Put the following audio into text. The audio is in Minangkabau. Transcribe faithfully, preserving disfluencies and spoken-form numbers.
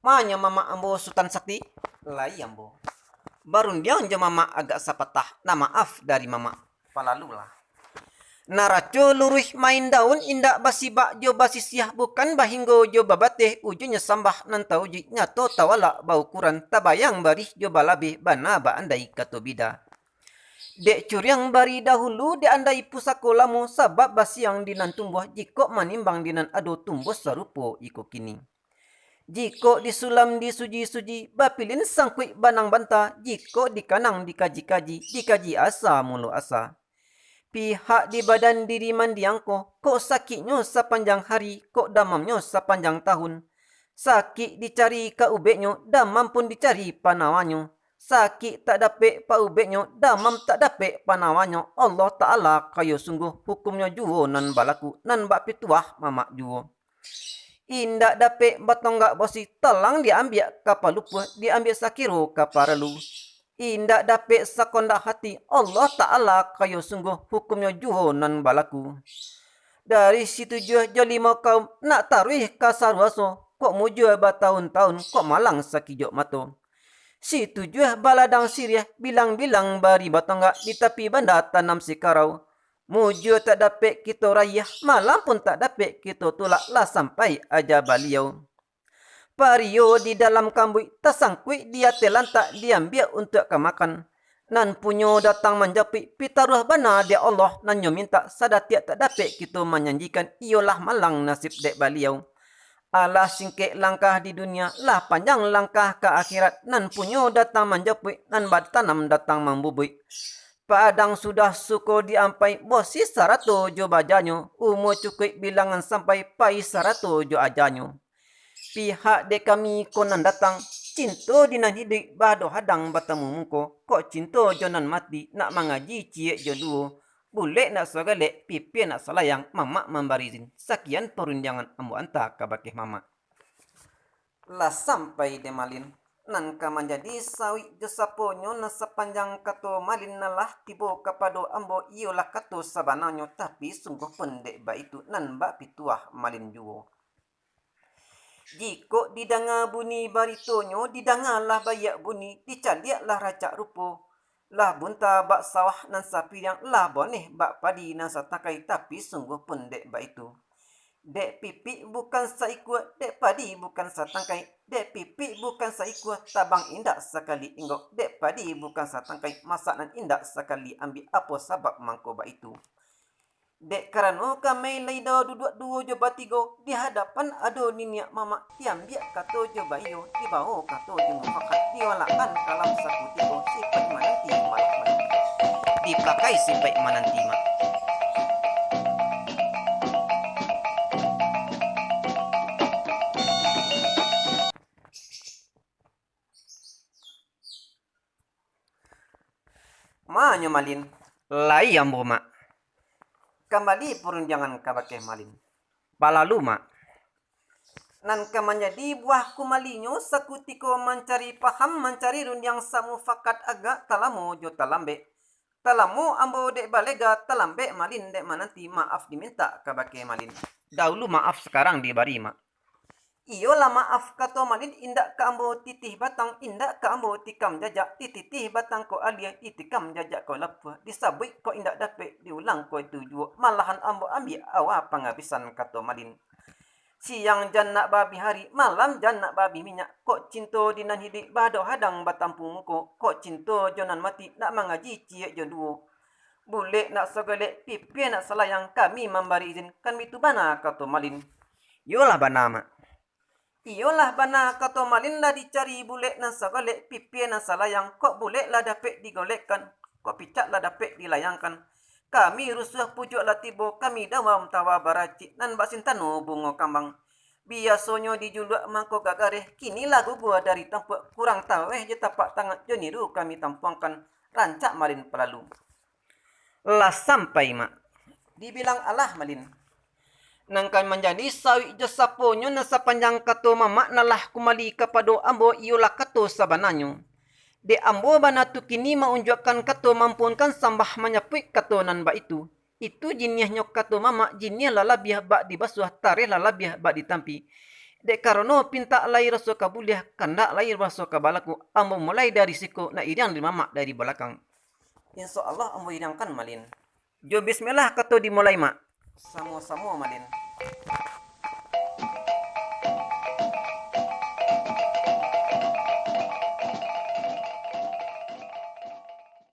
Manyo mamak ambo Sutan Sakti, lai ambo barundiang jo mamak agak sapatah, na maaf dari mamak, palalulah. Naraco luruih main daun, indak basibak jo basisiah, bukan bahinggo jo babateh, ujunnyo sambah nan taujuik, nyato tawalak baukuran, tabayang barih jo balabeh, bana baandai kato bida. Dek curiang bari dahulu, dek andai pusako lamo, sabab basiang di nan tumbuah, jikok manimbang di nan ado, tumbuah sarupo iko kini. Jikok disulam disuji-suji, bapilin sangkuik banang banta, jikok dikanang dikaji-kaji, dikaji asa mulo asa. Pihak di badan diri mandiang ko, kok sakiknyo sapanjang hari, kok damamnyo sapanjang tahun. Sakik dicari ka ubeknyo, damam pun dicari panawanyo. Sakik tak dapek paubeknyo, damam tak dapek panawanyo. Allah Ta'ala kayo sungguh, hukumnyo juo nan balaku, nan bak pituah mamak juo. Indak dapek batonggak bosi, talang diambiak ka palupuah, diambiak sakiro ka paralu. Indak dapek sakondak hati, Allah Ta'ala kayo sungguh, hukumnyo juo nan balaku. Dari situjuah jo limo kaum, nak taruih ka saruaso, kok mujua batahun-tahun, kok malang sakijok mato. Situjuah baladang siriah, bilang-bilang bari batonggak, di tapi banda tanam sikarau. Mujua tak dapek kito raiah, malam pun tak dapek kito tulak, lah sampai aja baliau. Pario di dalam kambuik, tasangkuik di ateh lantak, diambiak untuak ka makan. Nan punyo datang manjapuik, pitaruah bana dek Allah, nan nyo mintak, sadatiak tak dapek kito manjanjikan, iyolah malang nasib dek baliau. Alah singkek langkah di dunia, lah panjang langkah ka akhirat, nan punyo datang manjapuik, nan batanam datang mambubuik. Padang sudah suko diampai, bosi sarato jo bajanyo, umua cukuik bilangan sampai, pai sarato jo ajanyo. Pihak dek kami ko nan datang, cinto di nan hiduik, bado hadang batamu muko, kok cinto jo nan mati, nak mangaji ciek jo duo, bulek nak sagalek, pipia nak salayang, mamak mambari izin, sakian parundiangan ambo anta kabake mamak. Lah sampai dek Malin. Nan ka manjadi sawik jo saponyo nan sapanjang kato Malin nan lah tibo kapado ambo, iyolah kato sabananyo, tapi sungguah pun dek baitu, nan bak pituah Malin juo. Jikok didanga bunyi baritonyo, didangalah baiak bunyi, dicaliaklah racak rupo, lah bunta bak sawah nan sapiriang, lah boneh bak padi nan satangkai, tapi sungguah pun dek baitu. Dek pipik bukan saikua, dek padi bukan satangkai, dek pipik bukan saikua, tabang indak sakali inggok, dek padi bukan satangkai, masak nan indak sakali ambiak, apo sabab mangko baitu? Dek karano kami lai dao duduak duo jo batigo, di hadapan ado niniak mamak, diambiak kato jo baiyo, dibawo kato jo mufakat, diwalakkan kalam sakutiko, sipaik mananti malah mananti. Dipakai sipaik mananti, Mak. Manyo Malin. Lai ambo, Mak. Kambali parundiangan kabake Malin. Balalu, Mak. Nan ka manjadi buah kumalinyo, sakutiko mancari paham, mancari rundiang samufakat, agak talamo jo talambek. Talamo ambo dek balega, talambek Malin dek mananti, maaf dimintak kabake Malin. Dahulu maaf, sakarang dibari, Mak. Iyolah maaf, kato Malin, indak ka ambo titih batang, indak ka ambo tikam jajak, dititih batang ko alia, ditikam jajak ko lapuah, disabuik ko indak dapek, diulang ko itu juo, malahan ambo ambiak awa pangabisan, kato Malin. Siang jan nak baabih ari, malam jan nak baabih minyak, kok cinto di nan hiduik, bado hadang batampu muko, kok cinto jo nan mati, nak mangaji ciek jo duo. Bulek nak sagalek, pipia nak salayang, kami mambari izin, kan bitu bana, kato Malin. Iyolah bana, Mak. Iyolah bana, kato Malin, lah dicari bulek nan sagalek, pipia nan salayang, kok bulek lah dapek digolekkan, kok picak lah dapek dilayangkan. Kami rusuah pucuak lah tibo, kami dawam tawa baracik, nan bak sintano bungo kambang. Biasonyo dijuluak mangko gagareh, kini lah gugua dari tampuak, kurang taweh jo tapak tangan, jo niru kami tampuangkan, rancak Malin palalu. Lah sampai, Mak. Dibilang alah Malin. Nan ka manjadi sawik jo saponyo nan sapanjang kato mamak nan lah kumbali kapado ambo, iyolah kato sabananyo. Dek ambo bana tu kini maunjuakkan kato, mampuunkan sambah manyapuik kato nan baitu. Itu jiniahnyo kato mamak, jiniah lah labiah bak dibasuah, tareh lah labiah bak ditampi. Dek karano pintak lai raso ka buliah, kandak lai raso ka balaku, ambo mulai dari siko, nak iriang di mamak dari balakang. Insya Allah ambo iriangkan, Malin. Jo bismillah kato dimulai, Mak. Samo-samo, Malin.